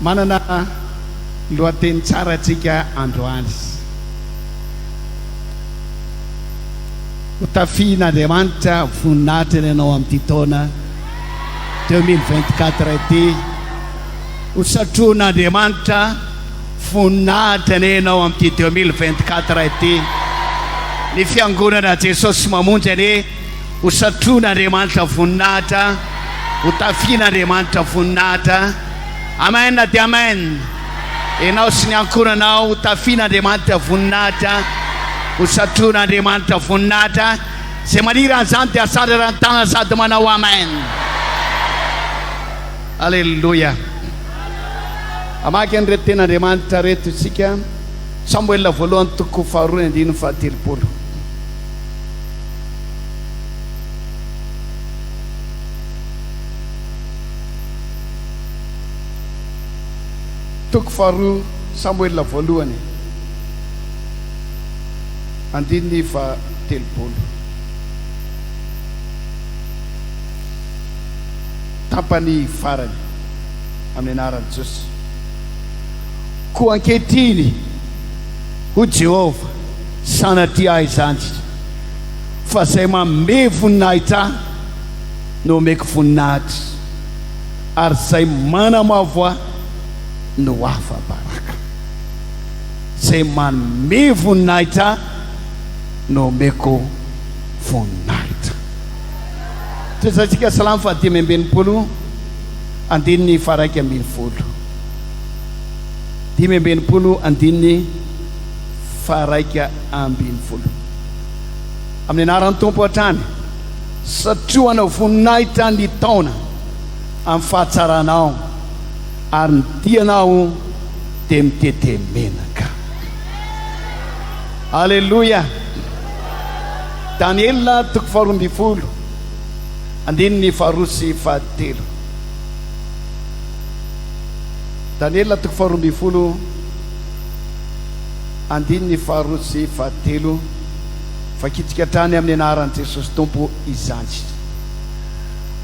Manana lohateny tsara antsika androany. Ho tafihin'Andriamanitra voninahitra ny anao amin'ity taona 2024 ity. Ho satrohin'Andriamanitra voninahitra anie ianao amin'ity 2024 ity. Ny fiangonana Jesosy Mamonjy anie ho satrohin'Andriamanitra voninahitra, ho tafihin'Andriamanitra voninahitra. Amen dia amen. Ianao sy ny ankohonanao ho tafihin'Andriamanitra voninahitra, ho satrohin'Andriamanitra voninahitra. Izay maniry an'izany dia asandratra ny tanana sady manao amen. Aleloia. Hamaky an'ireto tenin'Andriamanitra ireto isika. Samoela voalohany toko faharoa ny andininy fahatelopolo. Toko faharoa Samoela voalohany andininy fahatelopolo. Tapany farany amin'ny anaran'i Jesosy. Koa ankehitriny, hoy Jehovah, sanatria ahy izany, fa izay manome voninahitra ahy no omeko voninahitra, ary izay manamavo ahy no afa-baraka. Izay manome voninahitra ahy no omeko voninahitra. Tohizantsika Salamo faha-65 andininy faha-11. 65 andininy faha-11. Amin'ny anaran'ny Tompo hatrany, satrohana voninahitra ny taona amin'ny fahatsaranao, ary ny dianao dia mitete menaka. Aleloia! Daniela toko faharoa ambin'ny folo, andininy faharoa sy fahatelo. Daniela toko faharoa ambin'ny folo, andininy faharoa sy fahatelo. Vakintsika hatrany amin'ny anaran'i Jesosy Tompo izany.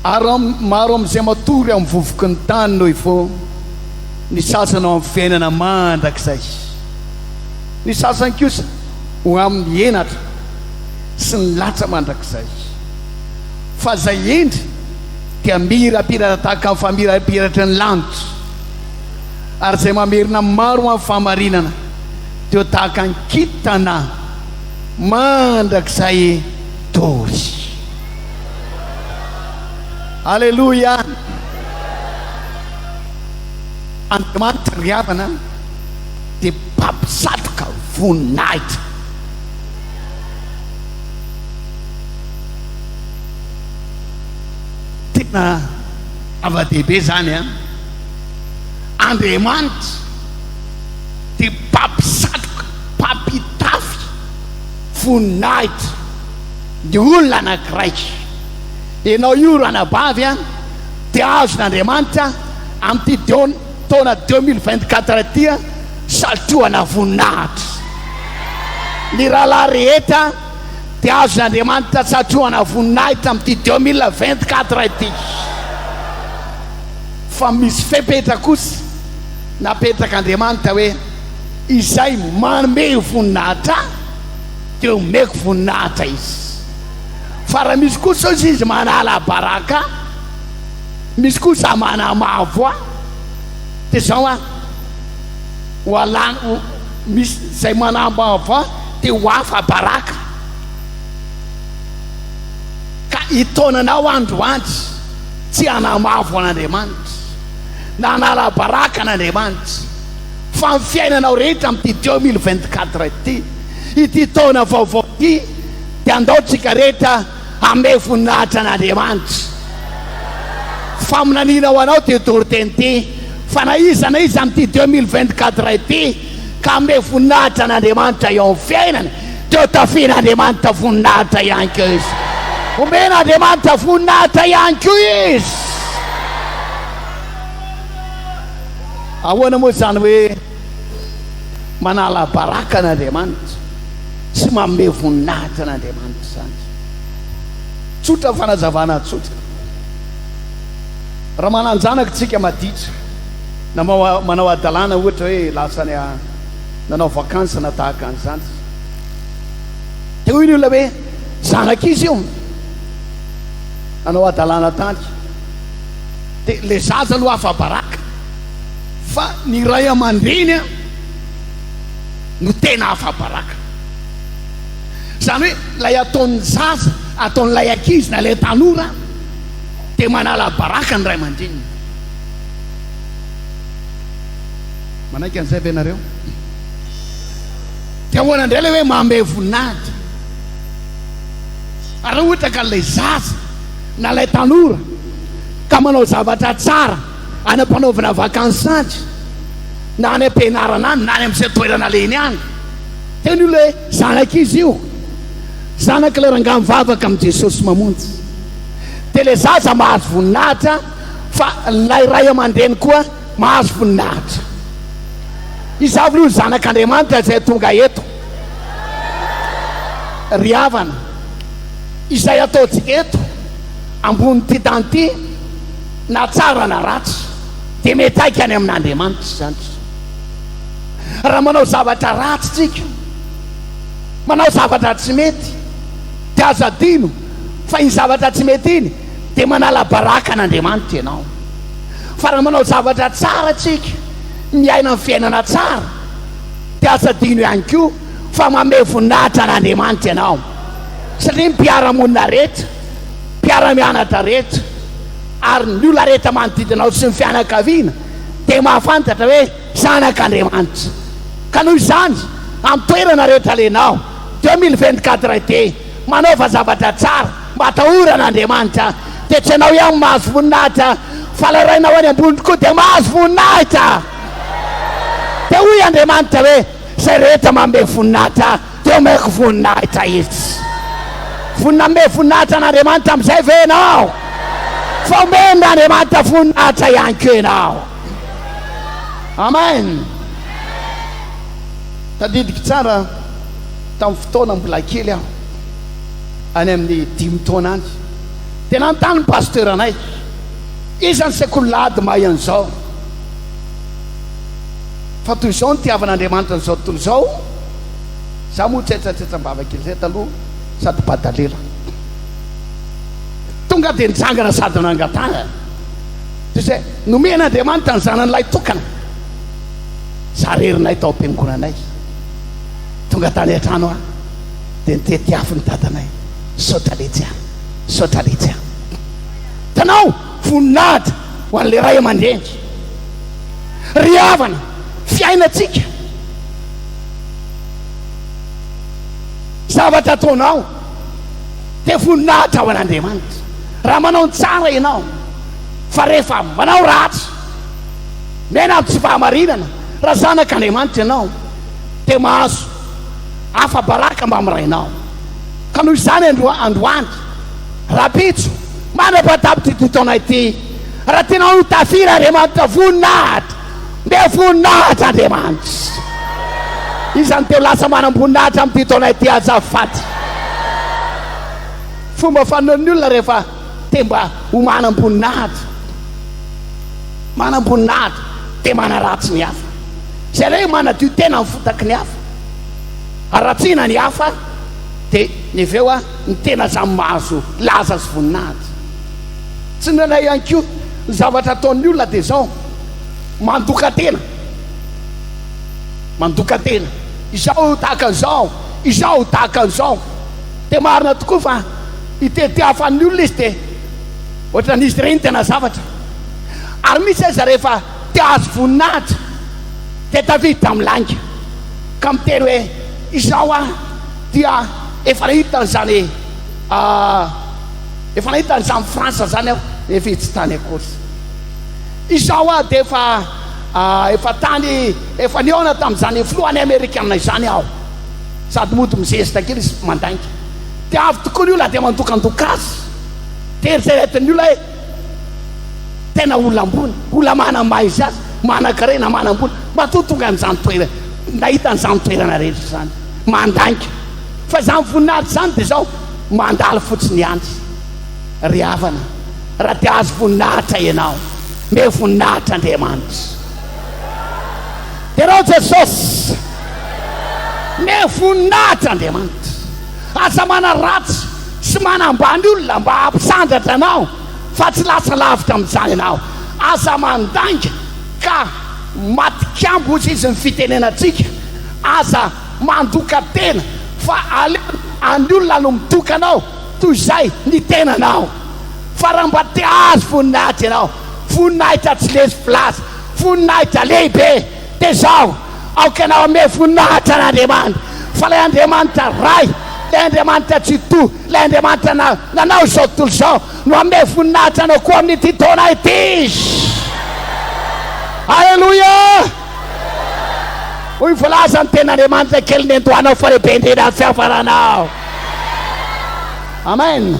Ary maro amin'izay matory amin'ny vovoky ny tany no hifoha, ny sasany ho amin'ny fiainana mandrakizay, ny sasany kosa ho amin'ny henatra sy ny latsa mandrakizay. Fa izay hendry dia mirapiratra tahaka ny famirapiratry ny lanitra, ary izay mamerina maro amin'ny fahamarinana dia ho tahaka ny kintana mandrakizay dory. Aleloia! Andriamanitra ry havana dia mpampisatroka voninahitra. Tena zava-dehibe izany an! Andriamanitra dia mpampisatroka, mpampitafy voninahitra ny olona anankiray. Ianao io ranabavy an, dia azon'Andriamanitra amin'ity taona 2024 ity an, satrohana voninahitra. Ny rahalahy rehetra dia azon'Andriamanitra satrohana voninahitra amin'ity 2024 ity. Fa misy fepetra kosa napetrak'Andriamanitra hoe izay manome voninahitra ahy dia omeko voninahitra izy. Fa raha misy kosa ozy izy manala baraka ahy, misy kosa manamavo ahy, dia izao an, ho alana, ho, misy izay manamavo ahy dia ho afa-baraka. Ka hitaona anao androany tsy hanamavo an'Andriamanitra, na hanala baraka an'Andriamanitra, fa ny fiainanao rehetra amin'ity 2024 ity, ity taona vaovao ity, dia andao tsika rehetra hanome voninahitra an'Andriamanitra. Faminaniana ho anao ity toriteny ity, fa na iza na iza amin'ity 2024 ity ka hanome voninahitra an'Andriamanitra eo amin'ny fiainany, dia ho tafian'Andriamanitra voninahitra ihany koa izy. Homen'Andriamanitra voninahitra ihany koa izy. Ahoana moa izany hoe manala baraka an'Andriamanitra sy manome voninahitra an'Andriamanitra izany? Tsotra fanazavana tsotra. Raha manan-janaka tsika maditra. Na manao hadalana ohatra hoe lasa any nanao vacances na tahaka an'izany. Dia hoy ny olona hoe zanak'iza io? Nanao hadalana tany. Dia ilay zaza aloha afa-baraka fa ny ray aman-dreny no tena afa-baraka. Izany hoe ilay ataon'ny zaza, ataon'ilay ankizy na ilay tanora dia manala baraka ny ray aman-dreniny. Manaiky an'izay ve nareo? Dia ahoana indray ilay hoe manome voninahitra? Ary raha ohatra ka ilay zaza na ilay tanora ka manao zavatra tsara any am-panaovana vacances any, na any am-pianarana any, na any amin'izay toerana alehiny any, dia ny olona hoe zanak'iza io? Zanak'ilay rangahy mivavaka amin'i Jesosy mamonjy. Dia ilay zaza mahazo voninahitra fa ilay ray aman-dreny koa mahazo voninahitra. Iza avy aloha ny zanak'Andriamanitra izay tonga eto? Ry havana, izay ataontsika eto ambonin'ity tany ity, na tsara na ratsy, dia miantraika any amin'Andriamanitra izany. Raha manao zavatra ratsy tsika, manao zavatra tsy mety, dia aza adino fa iny zavatra tsy mety iny dia manala baraka an'Andriamanitra ianao. Fa raha manao zavatra tsara tsika, miaina ny fiainana tsara, dia aza adino ihany koa fa manome voninahitra an'Andriamanitra ianao. Satria ny mpiara-monina rehetra, mpiara-mianatra rehetra, ary ny olona rehetra manodidina anao sy ny fianakaviana dia mahafantatra hoe zanak'Andriamanitra. Ka noho izany, amin'ny toerana rehetra alehanao, 2024 dia manaova zavatra tsara mba hatahorana Andriamanitra, dia tsy ianao ihany mahazo voninahitra fa ilay Rainao any ambony koa dia mahazo voninahitra. Dia hoy Andriamanitra hoe, Izay rehetra manome voninahitra dia omeko voninahitra izy. Vonona hanome voninahitra an'Andriamanitra amin'izay ve ianao? Fa omen'Andriamanitra voninahitra ihany koa ianao. Amen. Tadidiko tsara tamin'ny fotoana mbola kely aho, any amin'ny dimy taona any, dia nanontany ny pasteur anay, iza ny sekoly lahady mahay an'izao? Fa toy izao ny tiavan'Andriamanitra an'izao tontolo izao, za moa tsetsatsetsa-bava kely zay taloha sady badalela. Tonga dia nitsangana sady nangatahana. Toy izay, nomen'Andriamanitra ny zanany lahy tokana. Za rerinay tao am-piangonanay. Tonga tany an-trano aho dia nitety afo ny dadanay. Misaotra letsy ah! Misaotra letsy ah! Hitanao, voninahitra ho an'ilay ray aman-dreny. Ry havana, fiainantsika, zavatra ataonao dia voninahitra ho an'Andriamanitra. Raha manao ny tsara ianao, fa rehefa manao ratsy, miaina amin'ny tsy fahamarinana, raha zanak'Andriamanitra ianao, dia mahazo afa-baraka mbamin'ny Rainao. Ka noho izany androany, rahampitso, mandra-pahatapitry ity taona ity, raha tianao ho tafira Andriamanitra voninahitra, omeo voninahitra Andriamanitra. Iza no te ho lasa manam-boninahitra amin'ity taona ity azafady? Fomba fanaon'ny olona rehefa te mba ho manam-boninahitra, manam-boninahitra dia manaratsy ny hafa. Izay ilay hoe manadio tena amin'ny fotaky ny hafa, haratsiana ny hafa dia ny avy eo ny tena samy mahazo laza sy voninahitra. Tsy indraindray ihany koa ny zavatra ataon'ny olona dia izao, mandoka tena, mandoka tena, izao tahaka an'izao, izao tahaka an'izao. Dia marina tokoa fa itetiafan'ny olona izy dia ohatran'izy ireny tena zavatra. Ary misy aza rehefa te hahazo voninahitra dia tafiditra amin'ny lainga ka miteny hoe izao aho dia efa nahita an'izany efa nahita an'izany France izany aho nefa izy tsy tany akory. Izao aho dia efa efa tany efa nihaona tamin'izany filohan'ny Amerikana izany aho. Sady mody mizesta kely izy mandainga. Dia avy tokoa ny olona dia mandokandoka azy. Dia eritreretin'ny olona hoe tena olona ambony, olona manam-maha izy azy, manan-karena, manam-bola. Matoa tonga an'izany toerana, nahita an'izany toerana rehetra izany. Mandainga. Fa izany voninahitra izany dia izao, mandalo fotsiny ihany. Ry havana, raha te hahazo voninahitra ianao, omeo voninahitra Andriamanitra. Derao Jesosy. Omeo voninahitra Andriamanitra. Aza manaratsy sy manambany olona mba hampisandratra anao fa tsy lasa lavitra amin'izany ianao. Aza mandainga ka matikambo hozy izy ny fitenenantsika. Aza mandoka tena fa aleo any olona no midoka anao toy izay ny tenanao. Fa raha mba te hahazo voninahitra ianao, voninahitra tsy lesy filaza, voninahitra lehibe, dia izao, aoka ianao hanome voninahitra an'Andriamanitra, fa ilay Andriamanitra Ray, ilay Andriamanitra Tsitoha, ilay Andriamanitra nanao izao tontolo izao, no hanome voninahitra anao koa amin'ity taona ity. Aleloia! Hoy voalaza ny tenin'Andriamanitra, kely ny endohanao fa lehibe indrindra ny fiafaranao. Amen.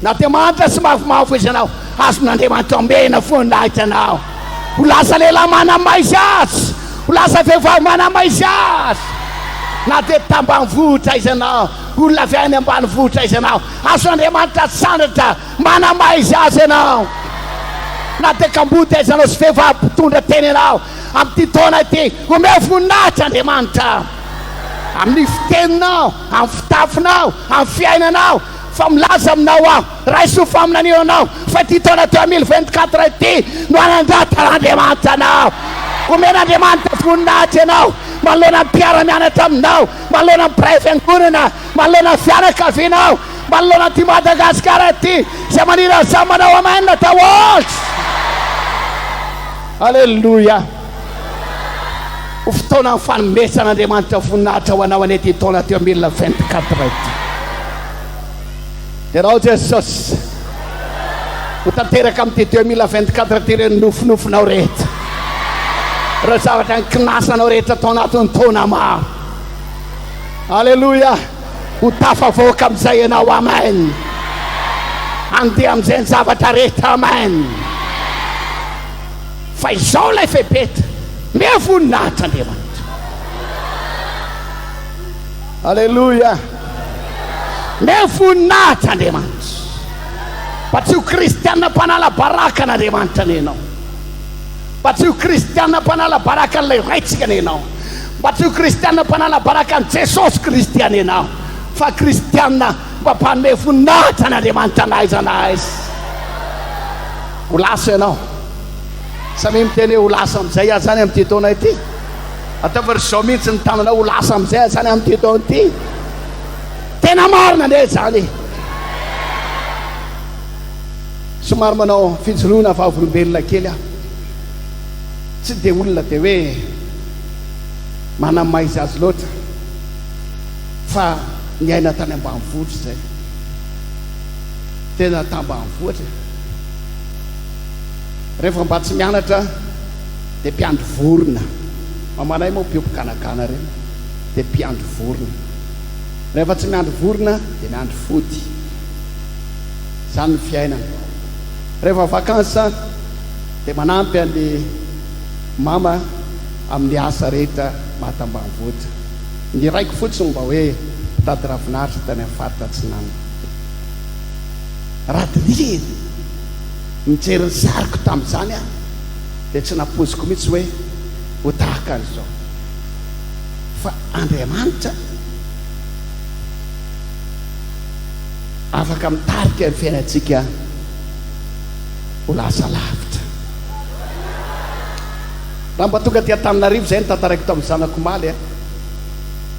Na dia mahantra sy mavomavo izy ianao, azon'Andriamanitra omena voninahitra anao. Ho lasa lehilahy manamaizy azy, ho lasa vehivavy manamaizy azy. Na dia tambanivohitra izy ianao, olona avy any ambanivohitra izy ianao, azon'Andriamanitra sandratra manamaizy azy ianao. Na dia kamboty aiza ianao sy vehivavy mpitondra tena ianao, amin'ity taona ity, omeo voninahitra Andriamanitra. Amin'ny fiteninao, amin'ny fitafinao, amin'ny fiainanao, Fa milaza aminao aho, raiso ho faminaniana anao, fa ity taona 2024 ity no hanandratan'Andriamanitra anao. Omen'Andriamanitra voninahitra ianao, manoloana ny mpiara-mianatra aminao, manoloana ny mpiray fiangonana, manoloana ny fianakavianao, manoloana an'ity Madagasikara ity, izay maniry azy samy manao amen daholo. Aleloia. Ho fotoanan'ny fanomezan'Andriamanitra voninahitra ho anao anie ity taona 2024 ity. Derao Jesosy. Ho tanteraka amin'ity 2024 ity ireo nofinofinao rehetra. Ireo zavatra nikinasanao rehetra tao anatin'ny taona maro. Aleloia. Ho tafavoaka amin'izay ianao. Amen. Handeha amin'izay ny zavatra rehetra. Amen. Fa izao ilay fepetra, Omeo voninahitra Andriamanitra. Aleloia. Omeo voninahitra Andriamanitra. Mba tsy ho kristiana mpanala baraka an'Andriamanitra anie ianao. Mba tsy ho kristiana mpanala baraka an'ilay Raintsika anie ianao. Mba tsy ho kristiana mpanala baraka an'i Jesosy Kristy anie ianao. Fa kristiana mba mpanome voninahitra an'Andriamanitra na aiza na aiza. Ho lasa ianao. Samia miteny hoe ho lasa amin'izay aho izany amin'ity taona ity. Ataovy ry zao mihitsy ny tananao, ho lasa amin'izay aho izany amin'ity taona ity. Tena marina anie izany e. Somary manao fijoroana vavolombelona kely aho. Tsy dia olona dia hoe manamaizy azy loatra fa niaina tany ambanivohitra izay. Tena tambanivohitra e. Rehefa mba tsy mianatra dia mpiandry vorona. Mamanay moa mpiompy ganagana ireny dia mpiandry vorona. Rehefa tsy miandry vorona dia miandry fody. Izany ny fiainana. Rehefa vacances dia manampy an'i mama amin'ny asa rehetra maha tambanivohitra. Ny raiko fotsiny mba hoe mpitady ravinahitra tany amin'ny faritra atsinanana. Raha dinihina, mijery ny sariko tamin'izany aho dia tsy nampoiziko mihitsy hoe ho tahaka an'izao. Fa Andriamanitra afaka mitarika ny fiainantsika ho lasa lavitra. Raha mba tonga aty Antananarivo izay notantaraiko tamin'ny zanako omaly a,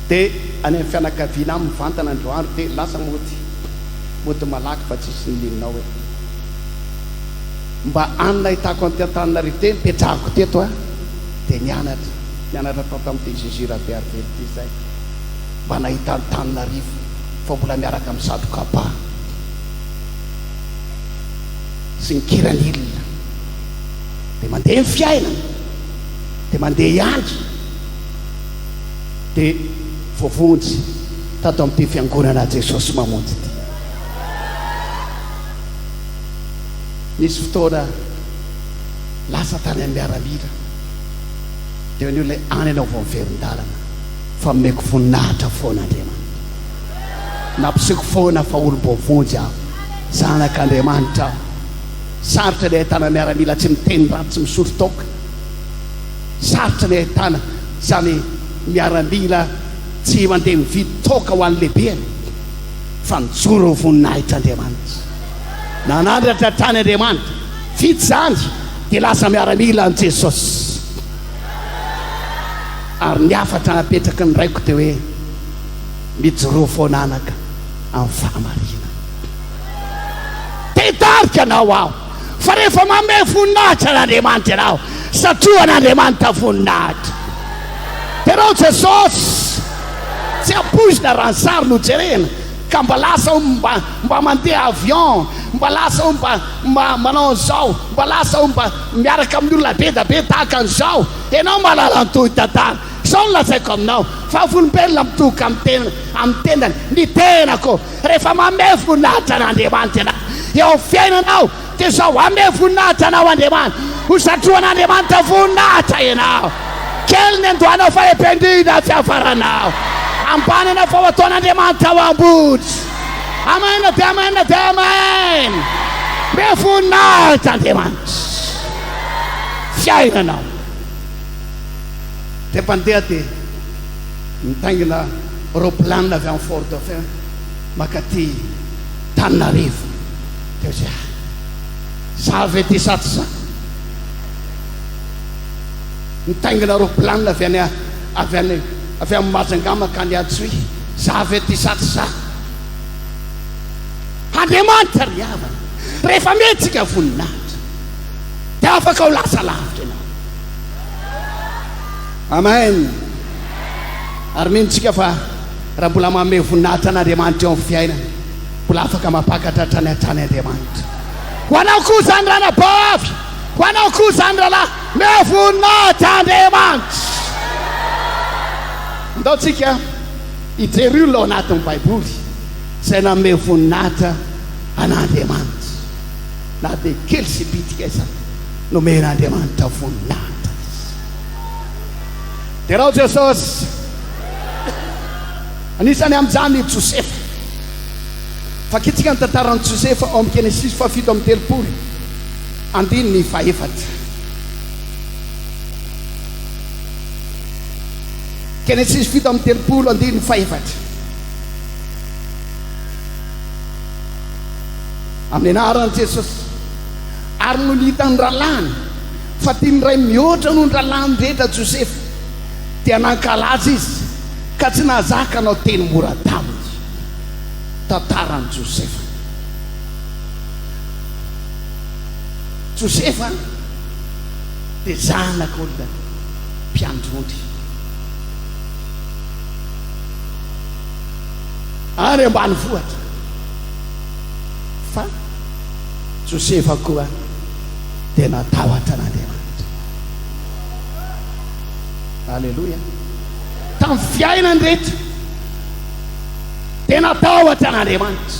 dia any amin'ny fianakaviana any mivantana androandro dia lasa mody. Mody malaky fa tsisy nininao e. Mba any nahitako an'ity Antananarivo ity, nipetrahako teto aho dia nianatra, nianatra tao tamin'ity JJ Rabearivelo ity izay. Mba nahita Antananarivo fa mbola miaraka amin'ny satroka ba sy ny kiranil. Dia mandeha ny fiainana, dia mandeha ihany, dia voavonjy tato amin'ity fiangonana Jesosy Mamonjy ity. Nisy fotoana lasa tany amin'ny miaramila, dia ny olona any ianao vao miverin-dalana, fa omeko voninahitra foana Andriamanitra. Nampiseko foana fa olom-boavonjy aho, zanak'Andriamanitra aho. Sarotra ny ahitana miaramila tsy miteny ratsy, tsy misotro toaka. Sarotra ny ahitana izany miaramila tsy mandeha mividy toaka ho an'ny lehibeny fa nijoro ho voninahitr'Andriamanitra. Nanandratra hatrany Andriamanitra. Vita izany dia lasa miaramila an'i Jesosy. Ary ny hafatra napetraky ny raiko dia hoe, Mijoroa foana anaka amin'ny fahamarinana. Te hitarika anao aho, fa rehefa manome voninahitra an'Andriamanitra ianao, satrohan'Andriamanitra voninahitra. Derao Jesosy! Tsy ampoizina raha ny sary no jerena ka mba lasa aho mba mba mandeha avion, mba lasa aho mba mba manao an'izao, mba lasa aho mba miaraka amin'ny olona be da be tahaka an'izao. Ianao mahalala ny tohin'ny tantara. Izao no lazaiko aminao, vavolombelona mitohoka amin'ny tena amin'ny tendany ny tenako. Rehefa manome voninahitra an'Andriamanitra ianao eo amin'ny fiainanao, dia izao, hanome voninahitra anao Andriamanitra. Ho satrohan'Andriamanitra voninahitra ianao. Kely ny andohanao fa lehibe indrindra ny fiafaranao. Ambany ianao fa ho ataon'Andriamanitra ho ambony. Amen dia amen dia amen. Be voninahitra Andriamanitra. Fiainanao. Dia mpandeha dia mitaingina roplanina avy any Fort Dauphin makaty Tananarivo. Dia hoy izy, ah, za ve ty sa tsy za? Mitaingina roplanina avy any avy any avy any Majunga mankany Antsohihy, za ve ty sa tsy za? Andriamanitra ry havana, rehefa mihetsika voninahitra dia afaka ho lasa lavitra ianao. Amen! Ary mino tsika fa raha mbola manome voninahitra an'Andriamanitra eo amin'ny fiainana, mbola afaka mampakatra hatrany hatrany Andriamanitra. Ho anao koa izany ranabavy, ho anao koa izany rahalahy, meo voninahitra Andriamanitra. Andao tsika hijery olona ao anatin'ny Baiboly izay nanome voninahitra an'Andriamanitra, na dia kely sy bitika aza. Nomen'Andriamanitra voninahitra izy. Derao Jesosy. Anisany amin'izany i Josefa. Vakintsika ny tantaran'i Josefa ao amin'ny Genesisy fahafito amby 30, andininy fahefatra. Genesisy 37, andininy fahefatra. Amin'ny anaran'i Jesosy. Ary nony hitan'ny rahalahiny fa tian'ny rainy mihoatra noho ny rahalahiny rehetra Josefa, dia nankalaza izy ka tsy nahazaka hanao teny mora taminy. Tantaran'i Josefa. Josefa dia zanak'olona mpiandry ondry. Any ambanivohitra. Fa. Josefa koa dia natahotra an'Andriamanitra. Aleloia. Tamin'ny fiainany rehetra dia natahotra an'Andriamanitra.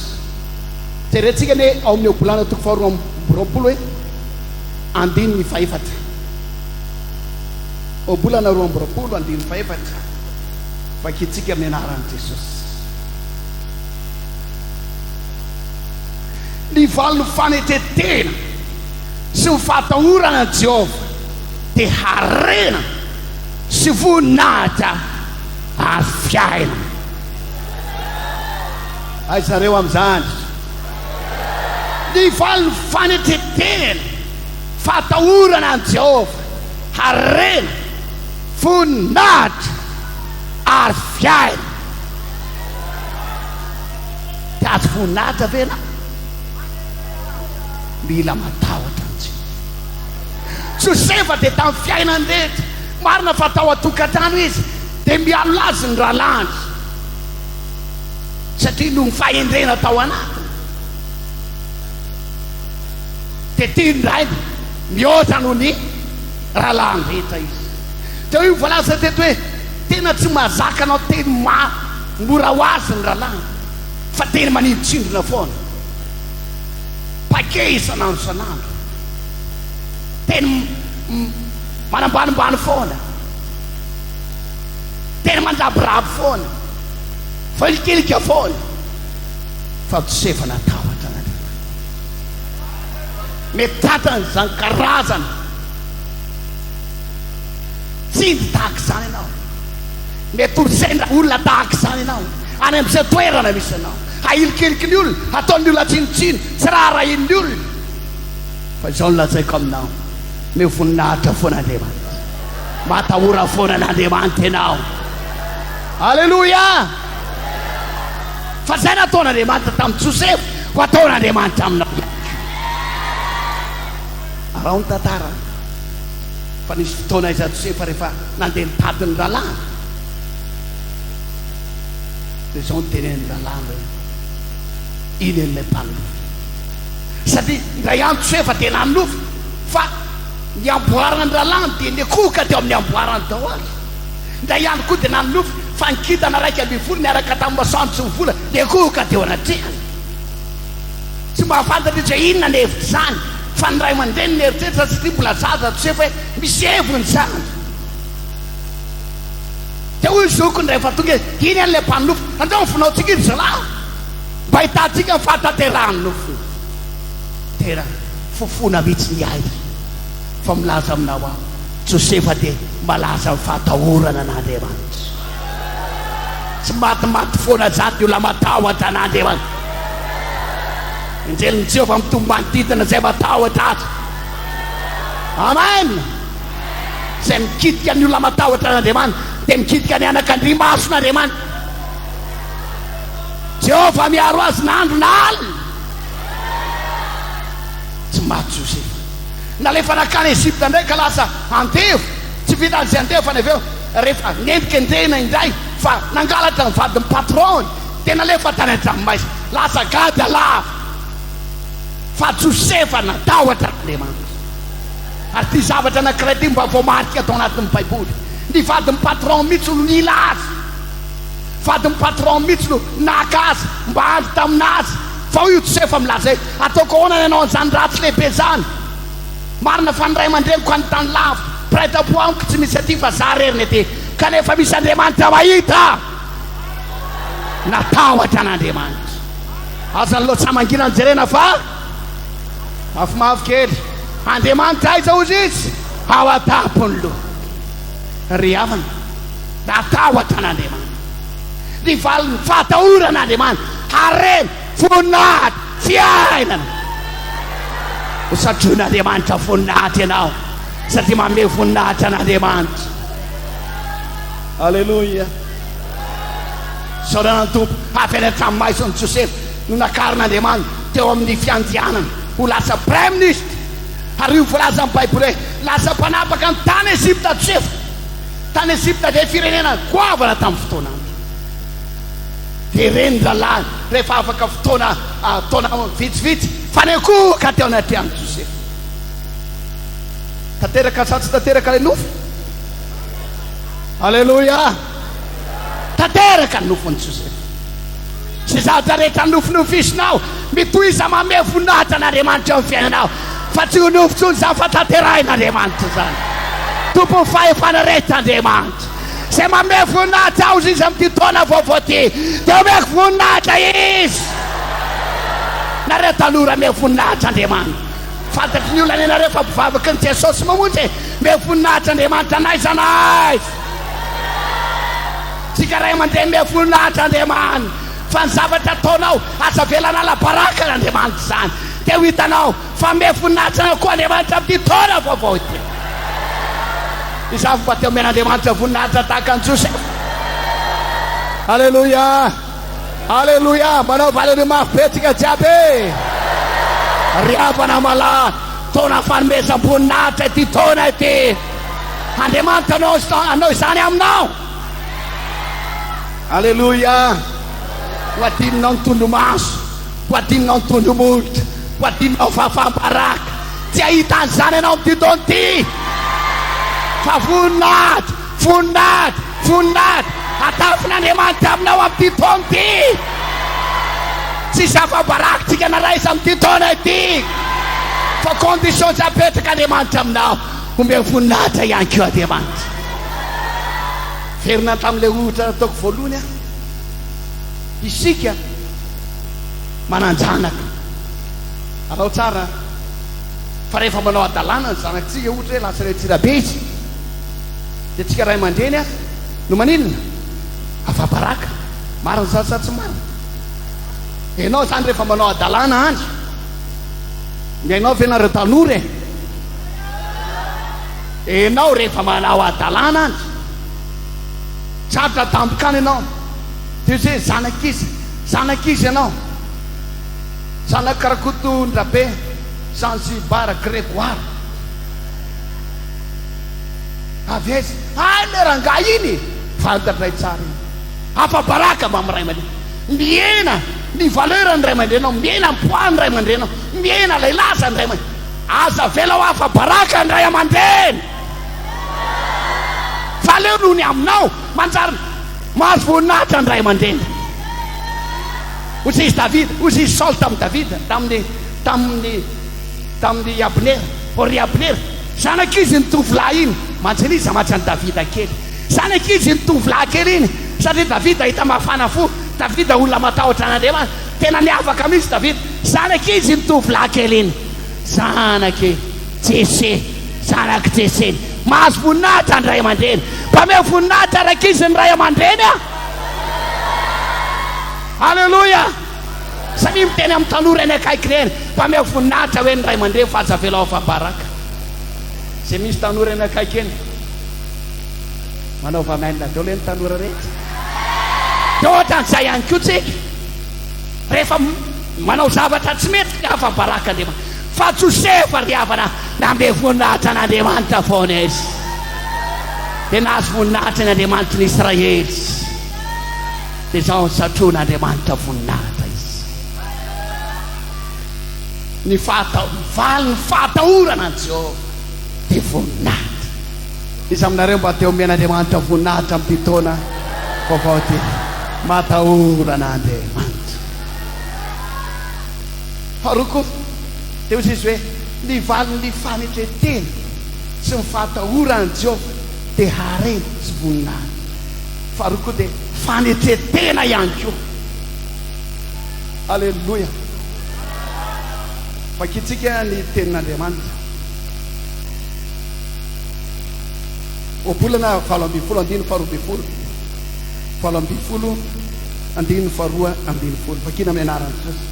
Jerentsika anie ao amin'ny Ohabolana toko faharoa amby 20 hoe andininy fahefatra. Ohabolana 22 andininy fahefatra. Vakintsika amin'ny anaran'i Jesosy. Ny valin'ny fanetren-tena sy ny fahatahorana an'i Jehovah dia harena sy voninahitra ary fiainana. Aiza nareo amin'izany? Ny valin'ny fanetren-tena, fahatahorana an'i Jehovah, harena, voninahitra ary fiainana. Mitady voninahitra ve ianao? Mila matahotra an'i Jehovah. Josefa dia tamin'ny fiainany rehetra, marina fa tao an-tokantrano izy, dia mialona azy ny rahalahiny, satria noho ny fahendrena tao anatiny, dia tian'ny rainy mihoatra noho ny rahalahiny rehetra izy. Dia hoy ny voalaza teto hoe, tena tsy mahazaka anao teny mora ho azy ny rahalahiny. Fa teny manintsindrona foana. Paquet isan'andro isan'andro. Teny manambanimbany foana. Teny mandrabiraby foana. Voahilikilika foana. Fa Josefa natahotra an'Andriamanitra. Mety tratran'izany karazana. tsindry tahaka izany ianao. Mety ho sendra olona tahaka izany ianao any amin'izay toerana misy anao. Ahilikiliky ny olona, ataon'ny olona tsinontsinona, tsy raharahian'ny olona. Fa izao no lazaiko aminao, omeo voninahitra foana Andriamanitra. Matahora foana an'Andriamanitra ianao. Aleloia! Fa izay nataon'Andriamanitra tamin'i Josefa, ho ataon'Andriamanitra aminao ihany koa. Araho ny tantara fa nisy fotoana aiza Josefa rehefa nandeha nitady ny rahalahiny, dia izao no tenenin'ny rahalahiny hoe, Iny an'ilay mpanonofy. Satria indray andro Josefa dia nanonofy fa ny amboaran'ny rahalahiny dia nikohoka teo amin'ny amboarany daholo. Indray andro koa dia nanonofy fa ny kintana 11 niaraka tamin'ny masoandro sy ny volana dia nikohoka teo anatrehany. Tsy mahafantatra izy hoe inona ny hevitr'izany, fa ny ray aman-dreniny nieritreritra satria mbola zaza Josefa hoe misy heviny izany. Dia hoy ny zokiny rehefa tonga izy, Iny an'ilay mpanonofy, andao ny vonaontsika iny zalahy, mba ahitantsika ny fahatanterahan'ny nofiny. Tena fofona mihitsy ny ahy, fa milaza aminao aho, Josefa dia malaza amin'ny fahatahorana an'Andriamanitra. Tsy matimaty foana izany ny olona matahotra an'Andriamanitra. Anjelin'i Jehovah mitombo manodidina izay matahotra azy. Amen! Izay mikitika ny olona matahotra an'Andriamanitra dia mikitika ny anakandrimason'Andriamanitra. Jehovah miaro azy na andro na alina. Tsy maty Josefa. Nalefa nankany Egypta indray ka lasa andevo. Tsy vitan'izay andevo fa ny avy eo rehefa nendrikendrehina indray fa nangalatra ny vadin'ny patron-ny dia nalefa tany an-tranomaizina. Lasa gadra lava. Fa Josefa natahotra an'Andriamanitra. Ary ity zavatra anankiray ity mba voamarika tao anatin'ny Baiboly. Ny vadin'ny patron mihitsy no nila azy. Vadin'ny patron mihitsy no naka azy mba handry tamin'azy. Fa hoy io Josefa milaza hoe, Ataoko ahoana ny hanao an'izany ratsy lehibe izany? Marina fa ny ray aman-dreniko any tany lavitra, mpiray tampo amiko tsy misy aty fa za irery ny aty. Kanefa misy Andriamanitra mahita. Natahotra an'Andriamanitra. Aza ny loatsa mangina no jerena fa mafimafy kely. Andriamanitra aiza hozy izy? Ao an-tampon'ny loha. Ry havana, natahotra an'Andriamanitra. Ny valin'ny fahatahorana Andriamanitra, harena, voninahitra, fiainana. Ho satroin'Andriamanitra voninahitra ianao satria manome voninahitra an'Andriamanitra. Aleloia. Isaorana ny Tompo, avy any an-tranomaizina Josefa no nakarin'Andriamanitra teo amin'ny fiandianana ho lasa praiminisitra. Ary io voalazan'ny Baiboly hoe lasa mpanapaka ny tany Egypta Josefa. Tany Egypta dia firenena goavana tamin'ny fotoanany. Dia ireny rahalahy rehefa afaka fotoana taona vitsivitsy fa niankohoka teo anatrehan'i Josefa. Tanteraka sa tsy tanteraka ilay nofy? Aleloia! Tanteraka ny nofin'i Josefa. Izay zavatra rehetra nofinofisinao, mitohiza manome voninahitra an'Andriamanitra eo amin'ny fiainanao, fa tsy ho nofy intsony izany fa tanterahin'Andriamanitra izany. Tompon'ny fahefana rehetra Andriamanitra. Izay manome voninahitra azy Izy amin'ity taona vaovao ity, dia omeko voninahitra Izy. Nareo tanora, omeo voninahitra Andriamanitra. Fantatry ny olona anie nareo fa mpivavaky ny Jesosy mamonjy e. Omeo voninahitra Andriamanitra n'aiza n'aiza. Tsika ray aman-dreny omeo voninahitra Andriamanitra. Fa ny zavatra ataonao aza avela hanala baraka an'Andriamanitra izany. Dia ho hitanao fa omeo voninahitra anao koa Andriamanitra amin'ity taona vaovao ity. Izaho mba te homen'Andriamanitra voninahitra tahaka an'i Josefa. Aleloia! Aleloia! Manaova aleloia mafy be tsika jiaby e! Ry havana malala, taona fanomezam-boninahitra ity taona ity. Andriamanitra hanao hanao izany aminao. Aleloia! Ho adinonao ny tondromaso, ho adinonao ny tondromolotra, ho adinonao ny fahafaham-baraka. Tsy hahita an'izany ianao amin'ity taona ity. Fa voninahitra, voninahitra, voninahitra hatafin'Andriamanitra aminao amin'ity taona ity. Tsisy afa-baraka tsika na raiza amin'ity taona ity. Fa condition izay apetrak'Andriamanitra aminao, omeo voninahitra ihany koa Andriamanitra. Verina tamin'ilay ohatra nataoko voalohany aho. Isika manan-janaka. Alao tsara an! Fa rehefa manao hadalana ny zanatsika, ohatra hoe lasa any Antsirabe izy. Dia tsika ray aman-dreny aza no maninona? Afa-baraka. Marina izany sa tsy marina? Ianao izany rehefa manao hadalana any, mihaino ahy ve nareo tanora e? Ianao rehefa manao hadalana any, tratra tampoka any ianao, dia hoe zanak'iza? Zanak'iza ianao? Zanak'i Rakotondrabe Zanzibar Grégoire. Avy aiza? Hay le rangahy iny e! Fantatray tsara iny. Afa-baraka mba amin'ny ray aman-dreny. Mihena ny valeur ny ray aman-dreninao, mihena ny poids ny ray aman-dreninao, mihena ilay laza ny ray aman-dreny. Aza avela ho afa-baraka ny ray aman-dreny. Fa aleo noho ny aminao, manjary mahazo voninahitra ny ray aman-dreny. Hoy izy Davida, hoy izy Saoly tamin'i Davida, tamin'ny tamin'ny tamin'i Abnera, O ry Abnera, zanak'izy iny tovolahy iny, mantsy an'iza mantsy an'i Davida kely? Zanak'izy iny tovolahy kely iny, satria Davida hita mafana fo, Davida olona matahotra an'Andriamanitra, tena niavaka mihitsy Davida, zanak'izy iny tovolahy kely iny, zanak'i Jese, zanak'i Jese iny. Mahazo voninahitra ny ray aman-dreny. Mpameo voninahitra rankizy ny ray aman-dreny a! Aleloia! Samia miteny amin'ny tanora eny akaiky ireny, mpameo voninahitra hoe ny ray aman-dreny fa aza avela ho afa-baraka. Izay misy tanora eny akaiky eny, manaova amen daholo hoe ny tanora rehetra. Dia ohatran'izay ihany koa tsika, rehefa manao zavatra tsy mety dia afa-baraka Andriamanitra. Fa Josefa ry havana, nanome voninahitra an'Andriamanitra foana izy. Dia nahazo voninahitra ny Andriamanitry ny Israely. Dia izao satroin'Andriamanitra voninahitra izy. Ny fahata, valin'ny fahatahorana an'i Jehovah dia voninahitra. Iza aminareo mba te homen'Andriamanitra voninahitra amin'ity taona vaovao ity? Matahora an'Andriamanitra. Faharoa koa, dia hoy izy hoe, Ny valin'ny fanetren-tena sy ny fahatahorana an'i Jehovah dia harena sy voninahitra. Faharoa koa dia fanetren-tena ihany koa. Aleloia! Vakintsika ny tenin'Andriamanitra. Ohabolana 18 andininy faharoa ambin'ny folo. 18 andininy faharoa ambin'ny folo. Vakina amin'ny anaran'i Jesosy.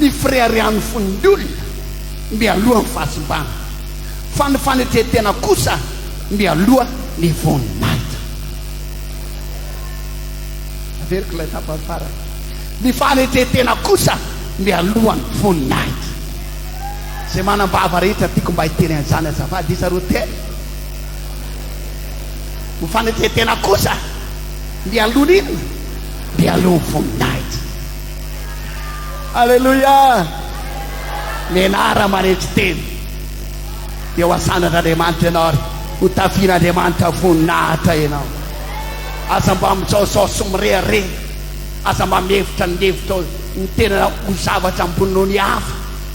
Ny fireharehan'ny fon'ny olona mialoha ny fahasimbana, fa ny fanetren-tena kosa mialoha ny voninahitra. Averiko ilay tapany farany. Ny fanetren-tena kosa mialoha ny voninahitra. Izay manam-bava rehetra tiako mba hiteny an'izany azafady iza ro telo. Ny fanetren-tena kosa mialoha ny inona? Mialoha ny voninahitra. Aleloia! Mianara manetry tena. Dia ho asandratr'Andriamanitra ianao ary ho tafian'Andriamanitra voninahitra ianao. Aza mba mijaozao sy mirehareha. Aza mba mihevitra ny hevitrao ny tenanao ho zavatra ambony noho ny hafa,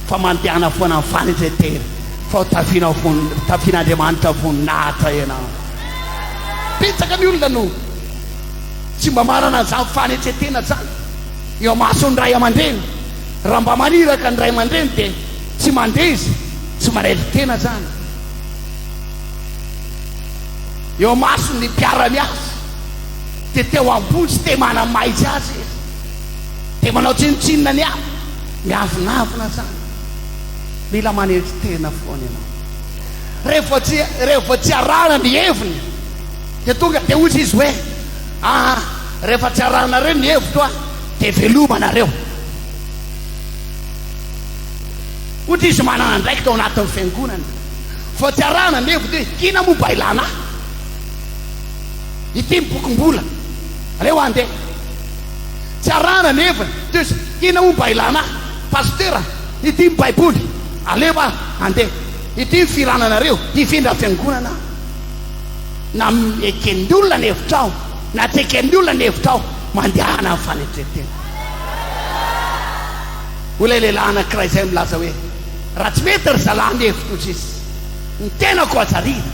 fa mandehana foana amin'ny fanetren-tena, fa ho tafianao von, tafian'Andriamanitra voninahitra ianao. Betsaka ny olona no tsy mba manana an'izany fanetren-tena izany eo imason'ny ray aman-dreny. Raha mba maniraka ny ray aman-dreny dia tsy mandeha izy, tsy manetry tena izany. Eo imason'ny mpiara-miasa dia teo ambony sy te manamaizy azy izy. Dia manao tsinontsinona ny hafa, miavonavona izany. Mila manetry tena foana ianao. Rehefa tsy rehefa tsy arahana ny heviny dia tonga dia hoy izy hoe aa rehefa tsy arahanareo ny hevitro a dia veloma nareo. Ohatra izy manana andraikitra ao anatin'ny fiangonana. Vao tsy arahana ny heviny hoe inona moa mba ilana ahy? Ity ny bokim-bola. Aleo handeha. Tsy arahana ny heviny. Toy izay, inona moa mba ilana ahy? Pasitera, ity ny Baiboly. Aleo aho handeha. Ity ny firananareo. Hifindra fiangonana aho. Na eken'ny olona ny hevitrao, na tsy eken'ny olona ny hevitrao, mandehana amin'ny fanetren-tena. Hoy ilay lehilahy anankiray izay milaza hoe, Raha tsy mety ry zalahy ny hevitro sisa, ny tenako aza ariana,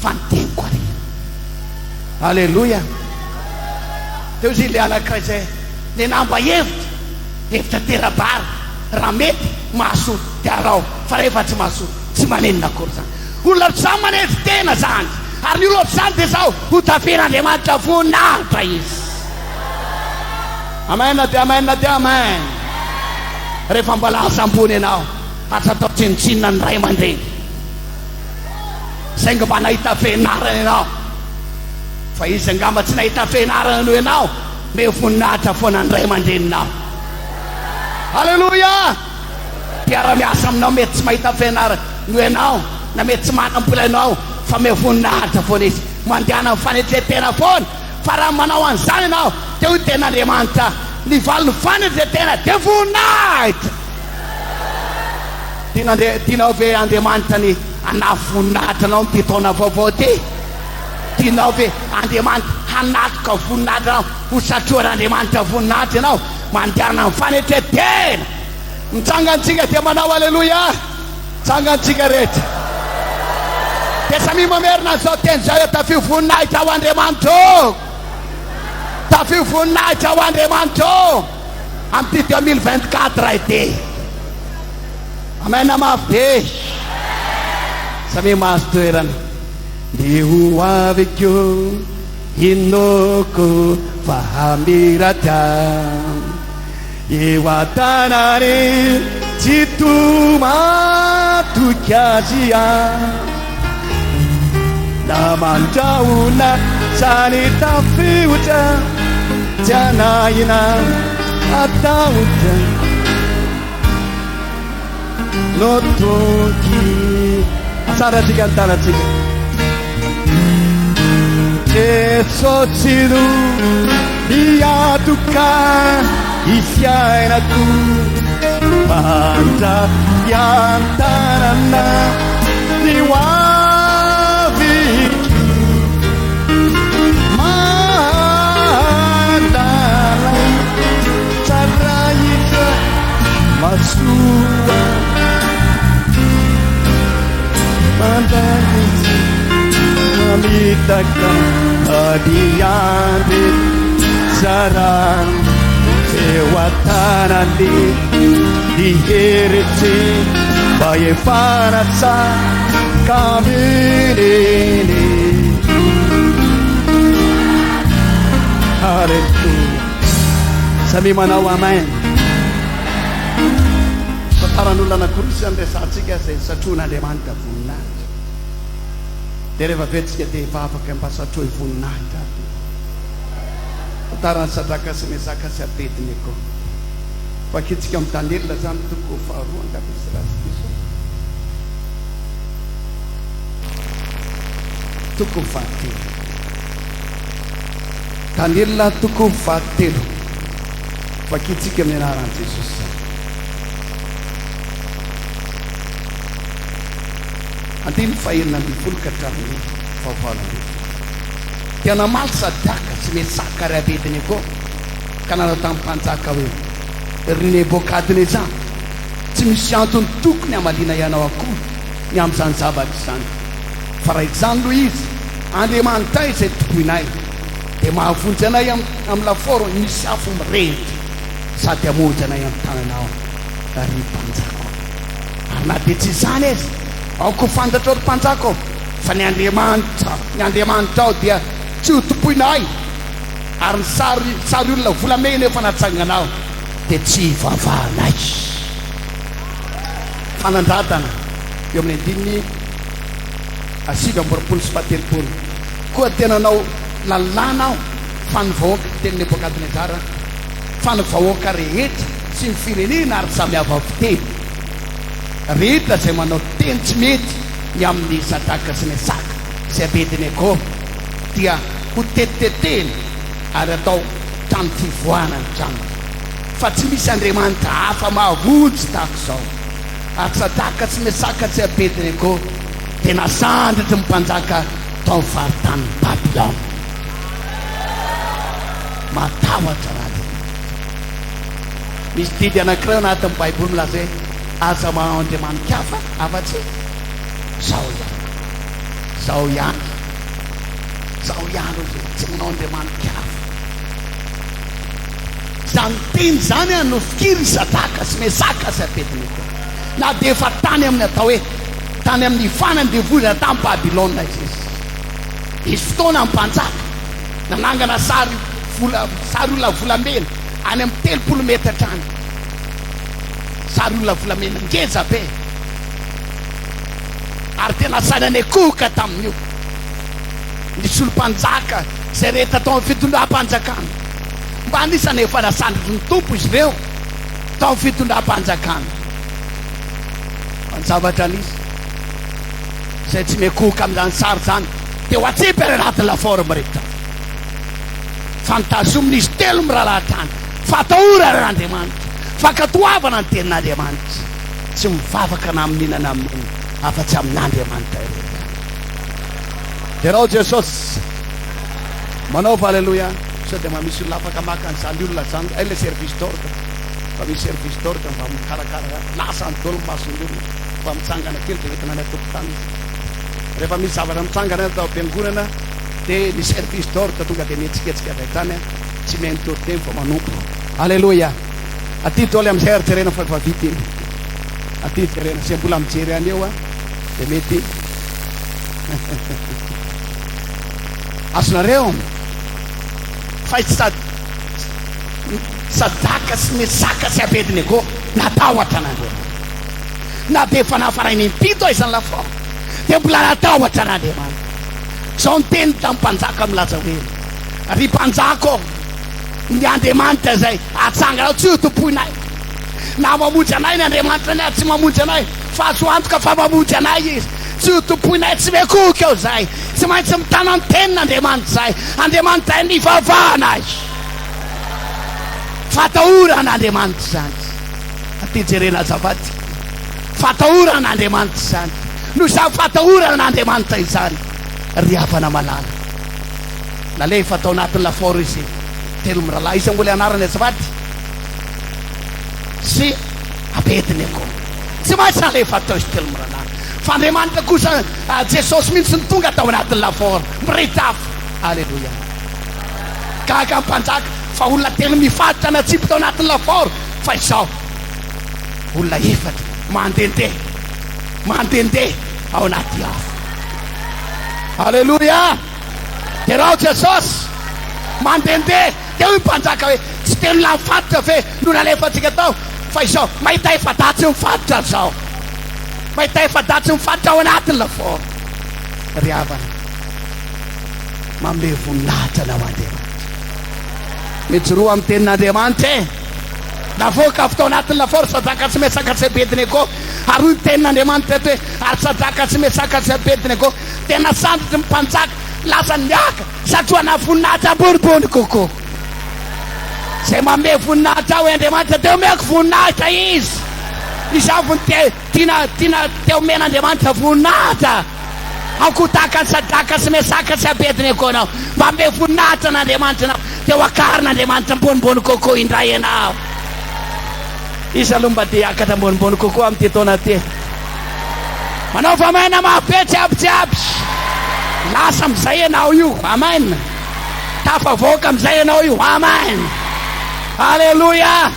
fa ny teniko ariana. Aleloia! Teo izy ilay anankiray izay nenamba hevitra, hevitra tera-bary, raha mety, mahasoa, dia araho, fa rehefa tsy mahasoa, tsy manenina akory izany. Olona samy manetry tena izany. Ary ny olona izany dia izao, ho tafian'Andriamanitra voninahitra izy. Amen dia amen dia amen. Rehefa mba lasa ambony ianao, aza atao tsinontsinona ny ray aman-dreny. Saingy mba nahita fianarana ianao. Fa izy angamba tsy nahita fianarana noho ianao, meo voninahitra foana ny ray aman-dreninao. Aleloia! Mpiara-miasa aminao mety tsy mahita fianarana noho ianao, na mety tsy manam-bola ianao, fa meo voninahitra foana izy. Mandehana amin'ny fanetren-tena foana, fa raha manao an'izany ianao, dia hoy ny tenin'Andriamanitra, ny valin'ny fanetren-tena dia voninahitra. Tian'Andria, tianao ve Andriamanitra ny hanafy voninahitra anao amin'ity taona vaovao ity? Tianao ve Andriamanitra hanatoka voninahitra anao, ho satrohan'Andriamanitra voninahitra ianao? Mandehana amin'ny fanetren-tena. Mitsangantsika dia manao Aleloia. Tsangantsika rehetra. Dia samia mamerina an'izao teny izao hoe, Tafio voninahitra ho Andriamanitra ô! Tafio voninahitra ho Andriamanitra ô! Amin'ity 2024 ity. Amen mafy be. Samia mahazo toerana. Ny ho aviko Inoko fa hamiratra eo an-tanany tsy toa matoky azy aho na mandrahona sa ny tafiotra tsy anahina atahotra no toky. Atsaratsika ny tanantsika. Jesosy no miantoka ny fiainako mandray an-tanana ny ho aviko mahalala tsara hita masoa Mandranitsy mamitaka adiandry tsara eo an-tanany ny heritsy mba efana tsaka amin'iny. Haleloia. Samia manao amen. Tantaran'olona anankiroa sy anresahantsika izay satrohin'Andriamanitra voninahitra. Dia rehefa avy eo tsika dia hivavaka mba satrohy voninahitra ary Tompo. Tantaran'i Sadraka sy Mesaka sy Abednego. Vakintsika amin'i Daniela izany toko faharoa angamba izy raha tsy diso aho. Toko fahatelo. Daniela toko fahatelo. Vakintsika amin'ny anaran'i Jesosy izany. Andininy fahenina ambin'ny folo ka hatramin'ny fahavalo ambin'ny folo. Dia namaly Sadraka sy Mesaka ary Abednego ka nanao tamin'ny mpanjaka hoe, Ry Nebokadnezara, tsy misy antony tokony hamaliana ianao akory ny amin'izany zavatra izany. Fa raha izany no izy, Andriamanitray izay tompoinay dia mahavonjy anay amin'ny lafaoro misy afo mirehitra sady hamonjy anay amin'ny tananao, ry mpanjaka ô. Ary na dia tsy izany aza, aoka ho fantatrao, ry mpanjaka ô, fa ny Andriamanitra, ny Andriamanitrao dia tsy ho tompoinay, ary ny sary, sary olona volamena efa natsanganao dia tsy hivavahanay. Fanandratana, eo amin'ny andininy 29 sy fahatelopolo. Koa dia nanao lalàna aho fa ny vahoaka, tenin'i Nebokadnezara, fa ny vahoaka rehetra sy ny firenena ary samy hafa fiteny rehetra izay manao teny tsy mety ny amin'i Sadraka sy Mesaka sy Abednego dia ho tetitetehina ary hatao trano fivoahana ny tranony, fa tsy misy andriamanitra hafa mahavonjy tahaka izao. Ary Sadraka sy Mesaka sy Abednego dia nasandratry ny mpanjaka tao amin'ny faritanin'i Babylona. Matahotra an'Andriamanitra. Misy didy anankiray ao anatin'ny Baiboly milaza hoe, Aza manao andriamani-kafa afa-tsy Izaho ihany. Izaho ihany. Izaho ihany hoy Jesoa, tsy manao andriamani-kafa. Izany teny izany an no fikiry Sadraka sy Mesaka sy Abednego. Na dia efa tany amin'ny atao hoe tany amin'ny fanandevozana tany Babylona izy. Nisy fotoana ny mpanjaka nanangana sary vola, sary olona volamena any amin'ny 30 metatra any. Sary olona volamena ngeza be. Ary tena saina nekohoka tamin'io. Ny solom-panjaka izay rehetra tao amin'ny fitondram-panjakana. Mba anisany efa nasandratry ny Tompo izy ireo tao amin'ny fitondram-panjakana. Fa ny zavatra nisy, izay tsy mikohoka amin'izany sary izany dia ho atsipy any anaty lafaoro mirehitra. Fa notazomina izy telo mirahalahy hatrany. Fahatahorana an'Andriamanitra, fankatoavana ny tenin'Andriamanitra. Tsy mivavaka na amin'inona na amin'inona afa-tsy amin'Andriamanitra irery ihany. Derao Jesosy. Manaova Aleloia. Sao dia mba misy olona afaka maka an'izany olona izany. Hay ilay service d'ordre. Mba misy service d'ordre mba mikarakara. Lasa any daholo ny mason'ny olona. Mba mitsangana kely dia entina any an-tokotany izy. Rehefa misy zavatra mitsangana ato am-piangonana dia ny service d'ordre tonga dia mihetsiketsika avy hatrany, tsy mihaino toriteny fa manompo. Aleloia! Aty daholo amin'izay ary jerena fa efa vita iny. Aty jerena, izay mbola mijery any eo dia mety azonareo fa i Sadaka sy Mesaka sy Abednego natahotra an'Andriamanitra. Na dia efa nafaraina impito aiza ny lafaoro, dia mbola natahotra an'Andriamanitra. Izao ny teny tamin'ny mpanjaka milaza hoe, Ry mpanjaka ô, ny Andriamanitra izay atsanganao tsy ho tompoinay. Na mamonjy anay ny Andriamanitra na tsy mamonjy anay, fa azo antoka fa mamonjy anay Izy. Tsy ho tompoinay, tsy miankohoka eo izahay. Tsy maintsy mitana ny tenin'Andriamanitra izahay. Andriamanitra nivavahanay. Fatahorana Andriamanitra izany. Aty jerena azafady. Fatahorana Andriamanitra izany. Noho izany fatahorana Andriamanitra izany, ry havana malala. Nalefa tao anatin'ny lafaoro izy telo mirahalahy. Iza moa ilay anarany azafady? Sy Abednego. Tsy maintsy nalefa tao izy telo mirahalahy. Fa Andriamanitra kosa, Jesosy mihitsy no tonga tao anatin'ny lafaoro. Mirehitra afo. Aleloia. Gaga ny mpanjaka fa olona telo mifatotra natsipy tao anatin'ny lafaoro. Fa izao, olona efatra mandehandeha, mandehandeha ao anaty afo. Aleloia! Derao Jesosy! Mandehandeha. Dia hoy ny mpanjaka hoe, Tsy telo lahy mifatotra ve no nalefantsika tao? Fa izao, mahita efa-dahy tsy mifatotra izao. Mahita efa-dahy tsy mifatotra ao anatin'ny lafaoro. Ry havana, manome voninahitra anao Andriamanitra. Mijoroa amin'ny tenin'Andriamanitra e! Navoaka avy tao anatin'ny lafaoro Sadraka sy Mesaka sy Abednego. Ary hoy ny tenin'Andriamanitra eto hoe, Ary Sadraka sy Mesaka sy Abednego dia nasandratry ny mpanjaka, lasa niaka, satrohana voninahitra ambonimbony kokoa. Izay manome voninahitra ahy, hoy Andriamanitra, dia omeko voninahitra izy. Izaho vao te, tiana, tiana, te homen'Andriamanitra voninahitra. Aoka ho tahaka an'i Sadraka sy Mesaka sy Abednego ianao. Mba hanome voninahitra an'Andriamanitra ianao, dia ho akarin'Andriamanitra ambonimbony kokoa indray ianao. Iza aloha mba te hiakatra ambonimbony kokoa amin'ity taona ity? Manaova amen mafy be tsy aby tsy aby. Lasa amin'izay ianao io. Amen. Tafavoaka amin'izay ianao io. Amen. Aleloia.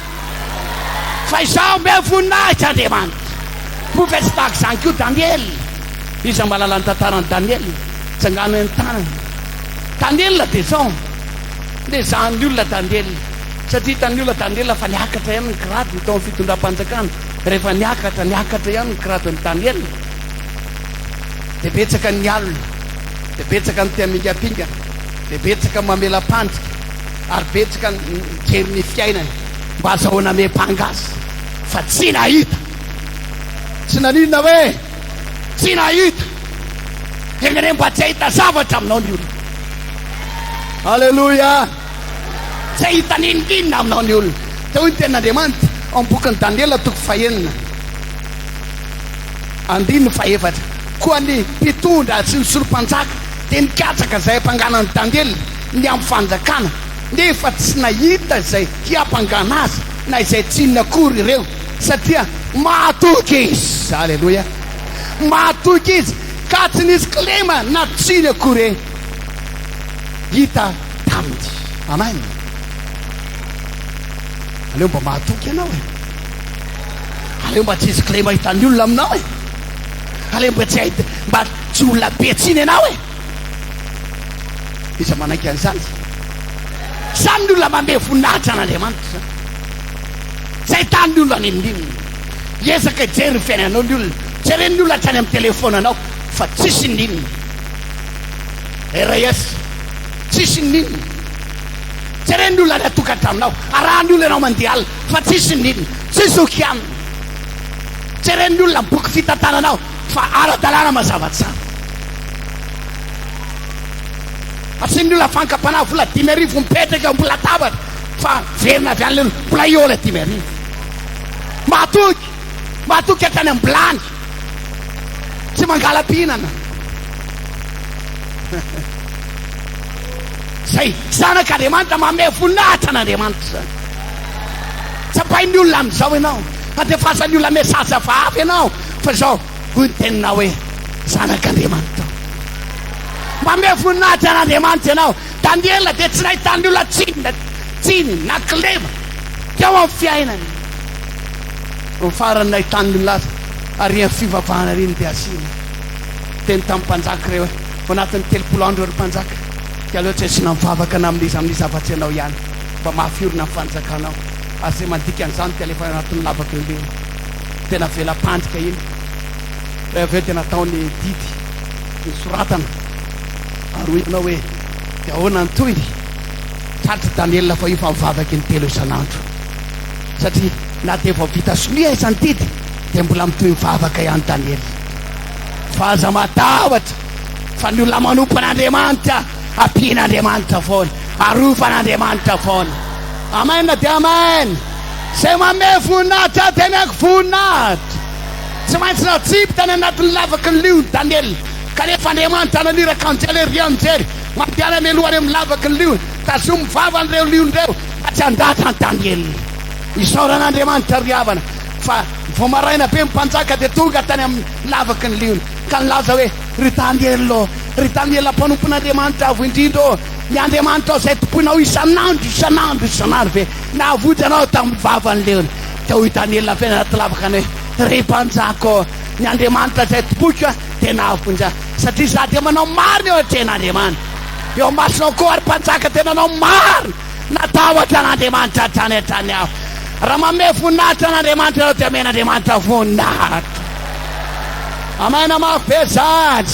Fa izaho omeo voninahitra Andriamanitra. Moa ve tsy tahaka izany koa Daniela? Iza mahalala ny tantaran'i Daniela? Tsangano eny tanana. Daniela dia izao, nezahan'ny olona Daniela, satria hitan'ny olona Daniela fa niakatra ihany ny gradiny tao amin'ny fitondram-panjakana. Rehefa niakatra, niakatra ihany ny gradin'i Daniela, dia betsaka ny alona, dia betsaka ny te hamingampingana, dia betsaka ny mamela-pandrika. Ary betsaka ny nijery ny fiainany mba azahoana miampanga azy fa tsy nahita. Tsy naninona hoe tsy nahita. Enga anie mba tsy hahita zavatra aminao ny olona. Aleloia! Tsy hahita n'inon'inona aminao ny olona. Dia hoy ny tenin'Andriamanitra ao amin'ny bokin'i Daniela toko fahenina andininy fahefatra, Koa ny mpitondra sy ny solom-panjaka dia nikatsaka izay hampangana an'i Daniela ny amin'ny fanjakana, nefa tsy nahita izay hiampangana azy na izay tsininy akory ireo, satria mahatoky izy. Aleloia! Mahatoky izy, ka tsy nisy kilema na tsiny akory hita taminy. Amen! Aleo mba mahatoky ianao e! Aleo mba tsy hisy kilema hitan'ny olona aminao e! Aleo mba tsy hahita, mba tsy olona be tsiny ianao e! Iza manaiky an'izany? Izany ny olona manome voninahitra an'Andriamanitra izany. Tsy ahitan'ny olona n'inon'inona. Hiezaka hijery ny fiainanao ny olona. Jeren'ny olona hatrany amin'ny telefaonanao fa tsisy n'inona. RS, tsisy n'inona. Jeren'ny olona any an-tokantranonao, arahan'ny olona ianao mandeha alina fa tsisy n'inona. Tsisy hokianina. Jeren'ny olona ny boky fitantananao fa ara-dalàna mazava tsara. Asian'ny olona fankam-panahy vola 5000 mipetraka eo ambony latabatra fa miverina avy any le mbola eo ilay 5000. Mahatoky, mahatoky hatrany am-bilany. Tsy mangala-pihinana. Zay zanak'Andriamanitra manome voninahitra an'Andriamanitra izany. Tsapain'ny olona amin'izao ianao, andefasan'ny olona message hafahafa ianao fa izao hoy ny teninao hoe zanak'Andriamanitra aho. Manome voninahitra an'Andriamanitra ianao. Daniela dia tsy nahitan'ny olona tsiny na tsiny na kilema teo amin'ny fiainany. Ny farany nahitan'ny olona azy ary iny fivavahana iny dia asiana teny tamin'ny mpanjaka ireo hoe ao anatin'ny 30 andro ry mpanjaka dia aleo tsy asiana mivavaka na amin'iza amin'iza afa-tsy ianao ihany mba mafy orina ny fanjakanao ary izay mandika an'izany dia alefa anatin'ny lavaky ny liona. Dia navela mpandrika iny. Dia avy eo dia natao ny didy nosoratana ary hoy ianao hoe dia ahoana ny tohiny? Tratr'i Daniela fa io fa mivavaka intelo isan'andro satria na dia vao vita sonia aza ny didy dia mbola mitohy mivavaka ihany Daniela. Fa aza matahotra fa ny olona manompo an'Andriamanitra ampian'Andriamanitra foana, arovan'Andriamanitra foana. Amen dia amen. Izay manome voninahitra tenako voninahitra. Tsy maintsy natsipy tany anatin'ny lavaky ny liona Daniela, kanefa Andriamanitra naniraka anjely ery anjely mandehana mialoha any amin'ny lavaky ny liona, tazomy ny vavan'ireo liona ireo mba tsy handratra an'i Daniela. Isaorana Andriamanitra ry havana fa vao maraina be ny mpanjaka dia tonga tany amin'ny lavaky ny liona ka nilaza hoe, Ry Daniela ô, ry Daniela mpanompon'Andriamanitra Avo Indrindra ô, ny Andriamanitrao izay tompoinao isan'andro, isan'andro, isan'andro ve nahavonjy anao tamin'ny vavan'ny liona? Dia hoy Daniela avy any anaty lavaka any hoe, Ry mpanjaka ô, ny Andriamanitra izay tompoiko dia nahavonjy ahy, satria izaho dia manao marina eo atrehan'Andriamanitra. Eo imasonao koa, ry mpanjaka, dia nanao marina, natahotra an'Andriamanitra hatrany hatrany aho. Raha manome voninahitra an'Andriamanitra ianao, dia omen'Andriamanitra voninahitra. Amen, mafy be izany.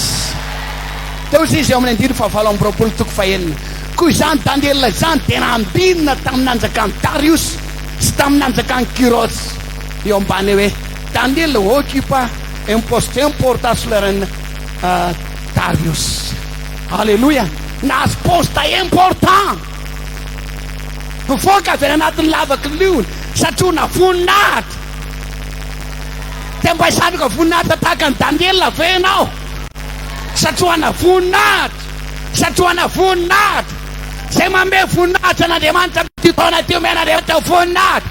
Teo izy eo amin'ny andininy faha-28 toko fahenina. Koa izany Daniela izany dia nambinina tamin'ny nanjakan'i Dariosy sy tamin'ny nanjakan'i Kyrosy. Eo ambany hoe Daniel occupa un poste important sous le règne Darius. Alléluia! Nahazo poste important. Nivoaka avy any anatin'ny lavaky ny liona, satroina voninahitra. Dia mba hisatroka voninahitra tahaka an'i Daniela ve ianao? Satrohana voninahitra, satrohana voninahitra. Izay manome voninahitra an'Andriamanitra amin'ity taona ity, omen'Andriamanitra voninahitra.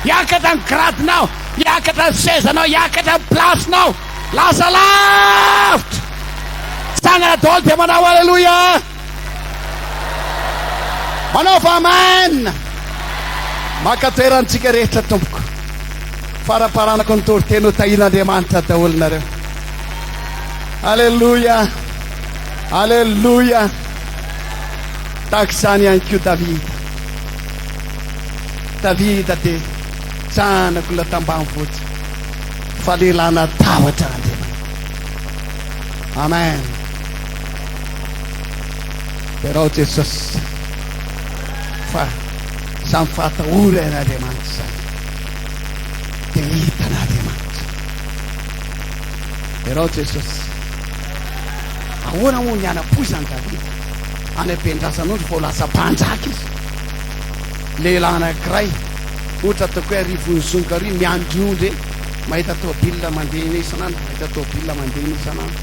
Hiakatra ny gradinao, hiakatra ny sezanao, hiakatra ny place-nao. Lasa lavitra. Tsangana daholo dia manao aleloia. Manaova amen. Maka toerantsika rehetra tompoko. Faraparanako ny toriteny ho tahian'Andriamanitra daholo nareo. Aleloia. Aleloia. Tahaka izany ihany koa Davida. Davida dia zanak'olona tambanivohitra fa lehilahy natahotra an'Andriamanitra. Amen. Derao Jesosy fa izany fahatahorana an'Andriamanitra izany dia hitan'Andriamanitra. Derao Jesosy. Ahoana moa ny hanampoizan'i Davida any am-piandrasan'ondry vao lasa mpanjaka izy? Lehilahy anankiray, ohatra ataoko hoe arivon'ny zonga ary miandry ondry eny, mahita tôbila mandeha eny isan'andro, mahita tôbila mandeha eny isan'andro,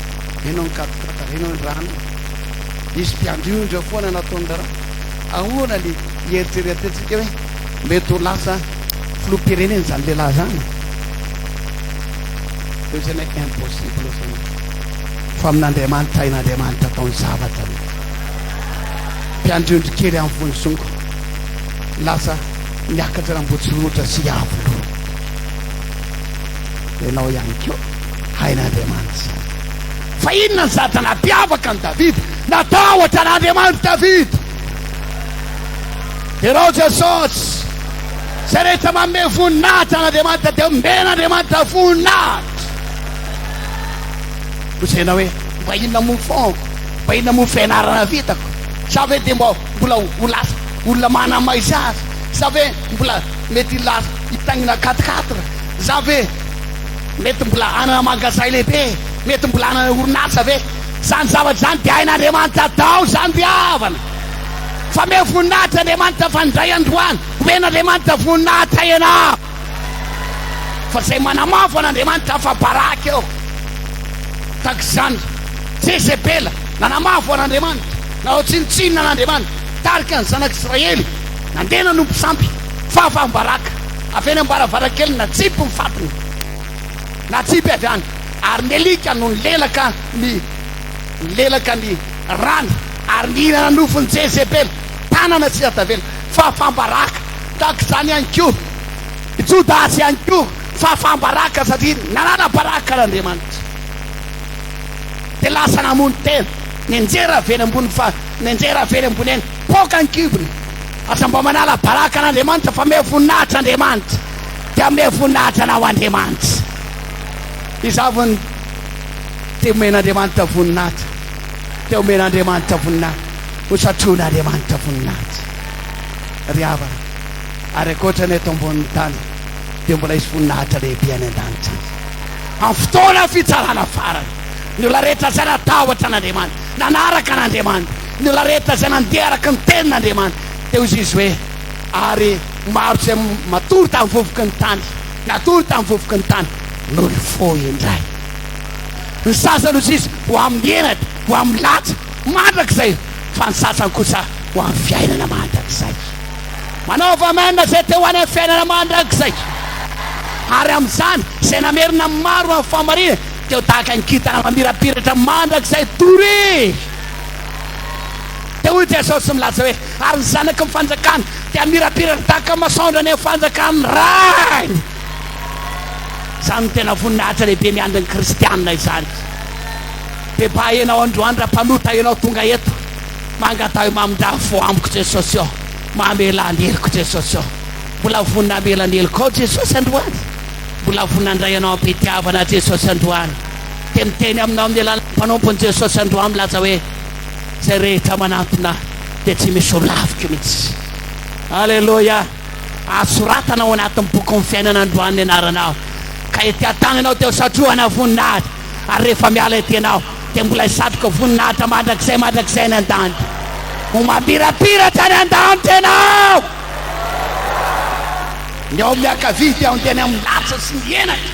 eny ao ny quat-quatre, eny ao ny rano. Hisy mpiandry ondry ao foana nataony raharaha. Ahoana ny hieritreretantsika hoe mety ho lasa filoham-pirenena izany lehilahy izany? Dia hoy izy hoe impossible izany. Fa amin'Andriamanitra hain'Andriamanitra atao ny zavatra rehetra. Mpiandry ondry kely amin'ny vonizongo lasa niakatra an'Ambohitsirohitra sy Iavoloha. Ianao ihany koa hain'Andriamanitra izany. Fa inona ny zavatra nampiavaka an'i Davida? Natahotra an'Andriamanitra Davida. Derao Jesosy. Izay rehetra manome voninahitra an'Andriamanitra dia omen'Andriamanitra voninahitra. Hozena hoe mba inona moa fon, mba inona moa fianarana vitako? Sa ve dia mba mbola ho lasa olona manamaiza azy? Sa ve mbola mety lasa hitaingina quatre quatre? Za ve mety mbola hanana magazay lehibe? Mety mbola hanana orinasa ve? Izany zavatra izany dia hain'Andriamanitra atao izany ry havana. Fa meo voninahitra Andriamanitra fa indray androany omen'Andriamanitra voninahitra ianao. Fa izay manamavo an'Andriamanitra afa-baraka eo. Tahaka izany Jezebela nanamavo an'Andriamanitra, nanao tsinontsinona an'Andriamanitra, tarika ny zanak'Israely nandeha nanompo sampy, fahafaham-baraka avy eny am-baravarankely natsipy ny fatiny. Natsipy avy any ary ny alika no nilelaka ny nilelaka ny rany ary nihinana nofon'i Jezebela, tanana tsy tavela, fahafaham-baraka. Tahaka izany ihany koa i Jodasy ihany koa, fahafaham-baraka satria nanala baraka an'Andriamanitra. Dia lasa namono tena, nianjera avy eny ambony fa nianjera avy eny ambony eny, poaka ny kibony. Aza mba manala baraka an'Andriamanitra fa omeo voninahitra Andriamanitra. Dia omeo voninahitra anao Andriamanitra. Iza avy no te homen'Andriamanitra voninahitra? Te homen'Andriamanitra voninahitra. Ho satroin'Andriamanitra voninahitra. Ry havana, ary ankoatra ny eto ambonin'ny tany, dia mbola hisy voninahitra lehibe any an-danitra any. Amin'ny fotoana fitsarana farany, ny olona rehetra izay natahotra an'Andriamanitra, nanaraka an'Andriamanitra, ny olona rehetra izay nandeha araka ny tenin'Andriamanitra, dia hoy izy hoe, Ary maro izay matory tamin'ny vovoky ny tany, natory tamin'ny vovoky ny tany, no nifoha indray. Ny sasany, hoy izy, ho amin'ny henatra, ho amin'ny latsa, mandrakizay, fa ny sasany kosa ho amin'ny fiainana mandrakizay. Manaova amen izay te ho any amin'ny fiainana mandrakizay. Ary amin'izany, izay namerina ny maro amin'ny fahamarinana, dia ho tahaka ny kintana mamirapiratra mandrakizay doria. Dia hoy Jesosy milaza hoe, Ary ny zanaky ny fanjakana dia hamirapiratra tahaka ny masoandro any amin'ny fanjakan'ny Rainy. Izany no tena voninahitra lehibe miandry ny kristiana izany. Bebaha ianao androany raha mpanota ianao tonga eto. Mangataho mamindrà fo amiko Jesosy ô. Mamelà ny heloko Jesosy ô. Mbola vonona hamela ny helokao Jesosy androany. Mbola vonona handray anao am-pitiavana Jesosy androany. Dia miteny aminao amin'ny alalan'ny mpanompony Jesosy androany milaza hoe, Izay rehetra manantona ahy dia tsy misy ho laviko mihitsy. Aleloia! Azo soratana ao anatin'ny bokin'ny fiainana androany ny anaranao. Ka ety an-tany ianao dia ho satrohana voninahitra, ary rehefa miala ety ianao dia mbola hisatroka voninahitra mandrakizay mandrakizay any an-danitra. Ho mamirapiratra any an-danitra ianao! Ny ao amin'ny ankavia dia handeha any amin'ny latsa sy ny henatra.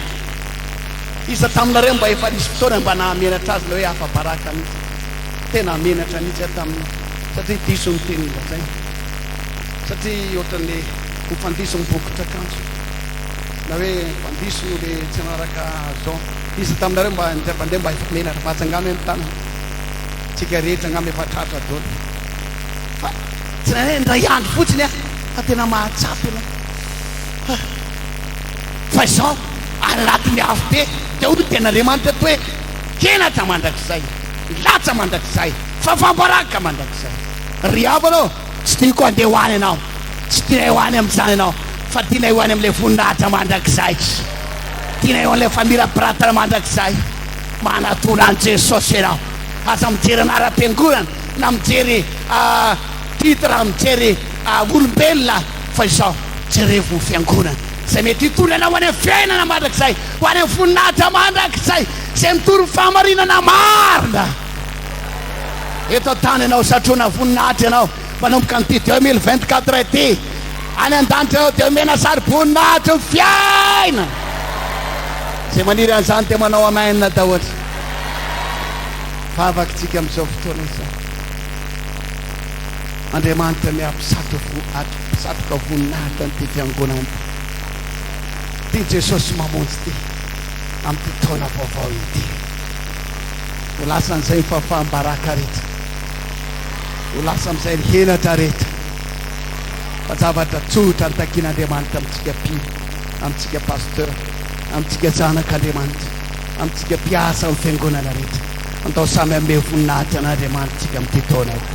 Iza taminareo mba efa nisy fotoana mba nahamenatra azy ilay hoe afa-baraka mihitsy? Tena menatra mihitsy aho tamin'iny satria diso ny teny nolazainy. Satria ohatran'ny ho mpandiso ny bokotr'akanjo na hoe mpandiso no le tsy hanaraka zao. Iza taminareo mba indray mpandeha mba efa menatra mba atsangano hoe ny tanana. Tsika rehetra angamba efa tratra daholo. Fa tsy hoe indray andro fotsiny aho fa tena mahatsapa ianao. Fa izao any anatin'ny afobe dia hoy ny tenin'Andriamanitra eto hoe henatra mandrakizay. Latsa mandrakizay, fafam-baraka mandrakizay. Ry havana ô, tsy tiako handeha ho any ianao, tsy tianay ho any amin'izany ianao, fa tianay ho any amin'ilay voninahitra mandrakizay. Tianay ho amin'ilay famirapiratana mandrakizay. Manatona an'i Jesosy ianao. Aza mijery anaram-piangonana, na mijery titre, mijery olombelona, fa izao, jerevo ny fiangonana, izay mety hitondra anao ho any amin'ny fiainana mandrakizay, ho any amin'ny voninahitra mandrakizay. Izay mitory ny fahamarinana marina eto an-tany ianao, satroina voninahitra ianao manomboka amin'ity 2024 ity. Any an-danitra ianao dia omena saro-boninahitry ny fiainana. Izay maniry an'izany dia manao amen daholo. Vavaka isika amin'izao fotoana izao. Andriamanitra mihampisatroka voninahitra an'ity fiangonana ity. Ity Jesosy mamonjy ity. amin'ity taona vaovao ity. Ho lasan'izay ny fahafaham-baraka rehetra. Ho lasa amin'izay ny henatra rehetra. Fa zavatra tsotra no takian'Andriamanitra amintsika mpino, amintsika pasteur, amintsika zanak'Andriamanitra, amintsika mpiasa amin'ny fiangonana rehetra. Andao samy hanome voninahitra an'Andriamanitsika amin'ity taona ity.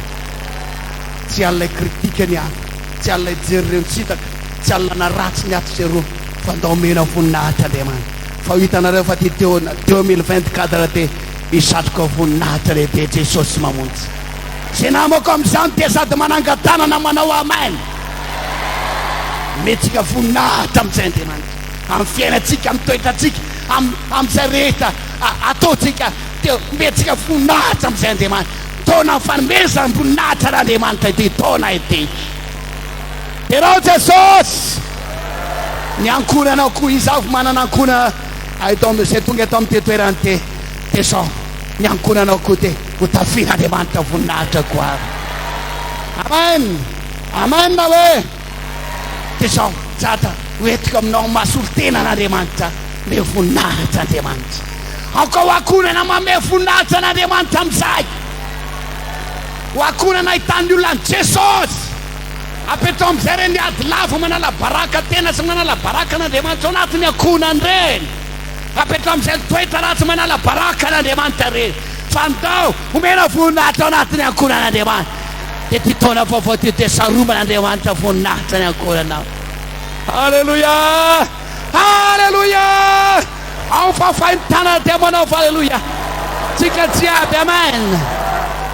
Tsy alina hikritika ny hafa, tsy alina hijery ireo nitsitaka, tsy alina hanaratsy ny atsy sy eroa, fa andao omena voninahitra Andriamanitra. Fa ho hitanareo fa ity taona 2024 ity hisatroka voninahitra lehibe Jesosy mamonjy. Izay namako amin'izany dia sady manangan-tanana manao Amen. Omentsika voninahitra amin'izay Andriamanitra, amin'ny fiainantsika, amin'ny toetrantsika, amin'izay rehetra ataontsika dia omentsika voninahitra amin'izay Andriamanitra. Taona fanomezam-boninahitra an'Andriamanitra ity taona ity. Derao Jesosy! Ny ankohonanao koa, iza avy manana ankohonana eto amin'ny, izay tonga eto amin'ity toerana ity, dia izao, ny ankohonanao koa dia ho tafian'Andriamanitra voninahitra goavana. Amen! Amen hoe! Dia izao, Dada, ho entiko aminao maha solontena an'Andriamanitra, omeo voninahitra Andriamanitra. Aoka ho ankohonana manome voninahitra an'Andriamanitra amin'izay. Ho ankohonana ahitan'ny olona an'i Jesosy. Apetraho amin'izay ireny ady lava manala baraka tena sy manala baraka an'Andriamanitra ao anatin'ny ankohonana ireny. Apetraho amin'izay ny toetra ratsy manala baraka an'Andriamanitra ireny. Fa ndao homena voninahitra ao anatin'ny ankohonan'Andriamanitra. Dia ity taona vaovao ity dia saroman'Andriamanitra voninahitra ny ankohonanao. Aleloia! Aleloia! Ao fafain'ny tanana dia manao aleloia. Tsika jiaby, amen.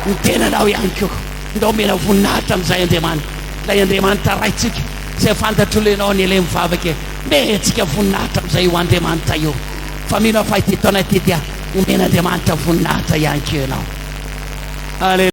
Ny tenanao ihany koa. Ndao omena voninahitra amin'izay Andriamanitra. Ilay Andriamanitra Raintsika izay fantatro lenao ny ele mivavaka e. Omentsika voninahitra amin'izay io Andriamanitra io. Fa mino aho fa ity taona ity dia omen'Andriamanitra voninahitra ihany koa ianao. Aleloia.